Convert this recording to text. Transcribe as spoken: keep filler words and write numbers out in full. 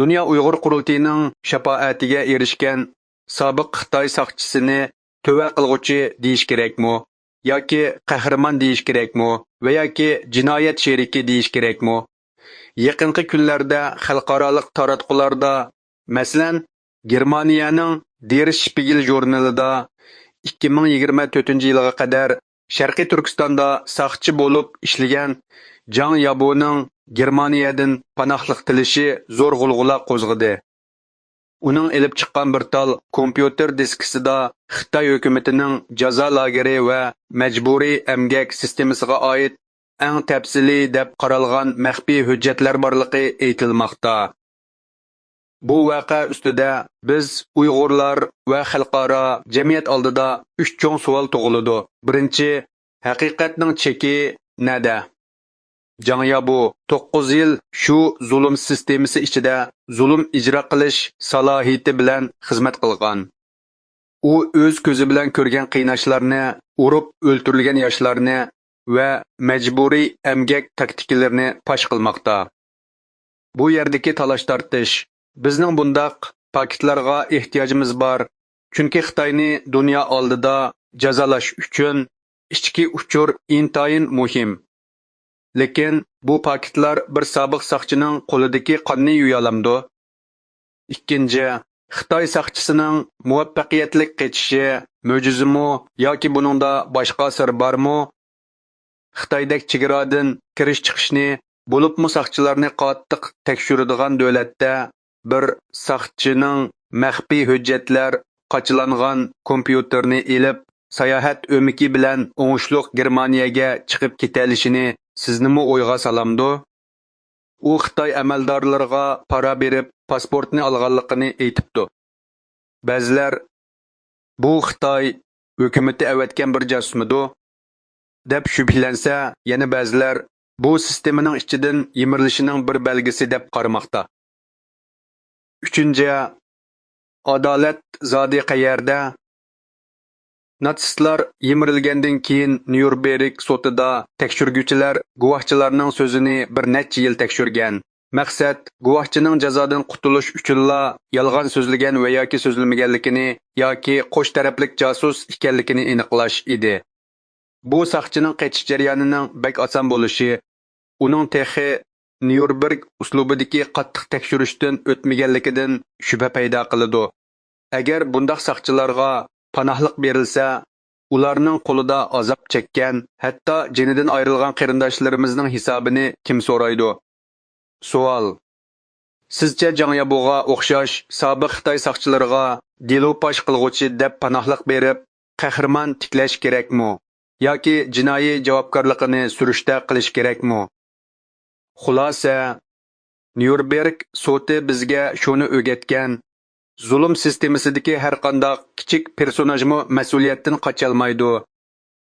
دۇنيا ئۇيغۇر قۇرۇلتىيىنىڭ شاپائەتىگە ئېرىشكەن سابىق خىتاي ساقچىسىنى تۆۋە قىلغۇچى دېيىش كېرەكمۇ ياكى قەھرىمان دېيىش كېرەكمۇ ۋە ياكى جىنايەت شېرىكى دېيىش كېرەكمۇ؟ يېقىنقى كۈنلەردە خەلقئارالىق تاراتقۇلاردا، مەسىلەن، گېرمانىيەنىڭ دېر شپىگېل ژۇرنىلىدا ئىككى مىڭ يىگىرمە تۆتىنچى يىلغا قەدەر شەرقىي تۈركىستاندا ساقچى بولۇپ ئىشلىگەن جاڭ يابۇنىڭ گېرمانىيەدىن پاناھلىق تىلىشى زور غۇلغۇلا قوزغىدى. ئۇنىڭ ئېلىپ چىققان بىر تال كومپيۇتېر دىسكىسىدا خىتاي ھۆكۈمىتىنىڭ جازا لاگېرى ۋە مەجبۇرىي ئەمگەك سىستېمىسىغا ئائىت ئەڭ تەپسىلىي دەپ قارالغان مەخپىي ھۆججەتلەر بارلىقى ئېيتىلماقتا. بۇ ۋەقە ئۈستىدە بىز ئۇيغۇرلار ۋە خەلقئارا جەمئىيەت ئالدىدا ئۈچ چوڭ سوئال تۇغۇلىدۇ. بىرىنچى، ھەقىقەتنىڭ چېكى نەدە؟ جاڭ يابۇ توققۇز يىل شۇ زۇلۇم سىستېمىسى ئىچىدە زۇلۇم ئىجرا قىلىش سالاھىيىتى بىلەن خىزمەت قىلغان. ئۇ ئۆز كۆزى بىلەن كۆرگەن قىيناشلارنى، ئۇرۇپ ئۆلتۈرۈلگەن ياشلارنى ۋە مەجبۇرىي ئەمگەك تاكتىكىلىرىنى پاش قىلماقتا. بۇ يەردىكى تالاش-تارتىش، بىزنىڭ بۇنداق پاكىتلارغا ئېھتىياجىمىز بار، چۈنكى خىتاينى دۇنيا ئالدىدا جازالاش ئۈچۈن ئىچكى ئۇچۇر ئىنتايىن مۇھىم. لېكىن بۇ پاكىتلار بىر سابىق ساقچىنىڭ قولىدىكى قاننى يۇيالامدۇ؟ ئىككىنچى، خىتاي ساقچىسىنىڭ مۇۋەپپەقىيەتلىك قېچىشى مۆجىزىمۇ ياكى بۇنىڭدا باشقا سىر بارمۇ؟ خىتايدەك چېگرادىن كىرىش-چىقىشنى، بولۇپمۇ ساقچىلارنى قاتتىق تەكشۈرىدىغان دۆلەتتە بىر ساقچىنىڭ مەخپىي ھۆججەتلەر، قاچىلانغان كومپيۇتېرنى ئېلىپ، ساياھەت ئۆمىكى بىلەن ئوڭۇشلۇق گېرمانىيەگە چىقىپ كېتەلىشىنى سىزنىمۇ ئويغا سالامدۇ؟ ئۇ خىتاي ئەمەلدارلىرىغا پارا بېرىپ، پاسپورتنى ئالغانلىقىنى ئېيتىپتۇ. بەزىلەر، «بۇ خىتاي ھۆكۈمىتى ئەۋەتكەن بىر جاسۇسمىدۇ؟» دەپ شۈبھىلەنسە، يەنە بەزىلەر، «بۇ سىستېمىنىڭ ئىچىدىن يىمىرىلىشىنىڭ بىر بەلگىسى» دەپ قارىماقتا. ئۈچىنچى، ئادالەت زادى قەيەردە؟ ناتسىستلار يىمىرىلگەندىن كېيىن نيۇرنبېرگ سوتىدا تەكشۈرگۈچىلەر گۇۋاھچىلارنىڭ سۆزىنى بىر نەچچە يىل تەكشۈرگەن. مەقسەت، گۇۋاھچىنىڭ جازادىن قۇتۇلۇش ئۈچۈنلا يالغان سۆزلىگەن ۋە ياكى سۆزلىمىگەنلىكىنى ياكى قوش تەرەپلىك جاسۇس ئىكەنلىكىنى ئېنىقلاش ئىدى. بۇ ساقچىنىڭ قېچىش جەريانىنىڭ بەك ئاسان بولۇشى، ئۇنىڭ تېخى نيۇرنبېرگ ئۇسلۇبىدىكى قاتتىق تەكشۈرۈشتىن ئۆتمىگەنلىكىدىن شۈبھە پەيدا قىلىدۇ. ئەگەر بۇنداق ساقچىلارغا پاناھلىق بېرىلسە، ئۇلارنىڭ قولىدا ئازاب چەككەن، ھەتتا جېنىدىن ئايرىلغان قېرىنداشلىرىمىزنىڭ ھېسابىنى كىم سورايدۇ؟ سوئال. سىزچە جاڭ يابۇغا ئوخشاش سابىق خىتاي ساقچىلىرىغا دېلو پاش قىلغۇچى دەپ پاناھلىق بېرىپ، قەھرىمان تىكلەش كېرەكمۇ؟ ياكى جىنايى جاۋابكارلىقىنى سۈرۈشتە قىلىش كېرەكمۇ؟ خۇلاسە، نيۇرنبېرگ سوتى بىزگە شۇنى ئۆگەتكەن، زۇلۇم سىستېمىسىدىكى ھەرقانداق كىچىك پېرسوناژمۇ مەسئۇلىيەتتىن قاچالمايدۇ.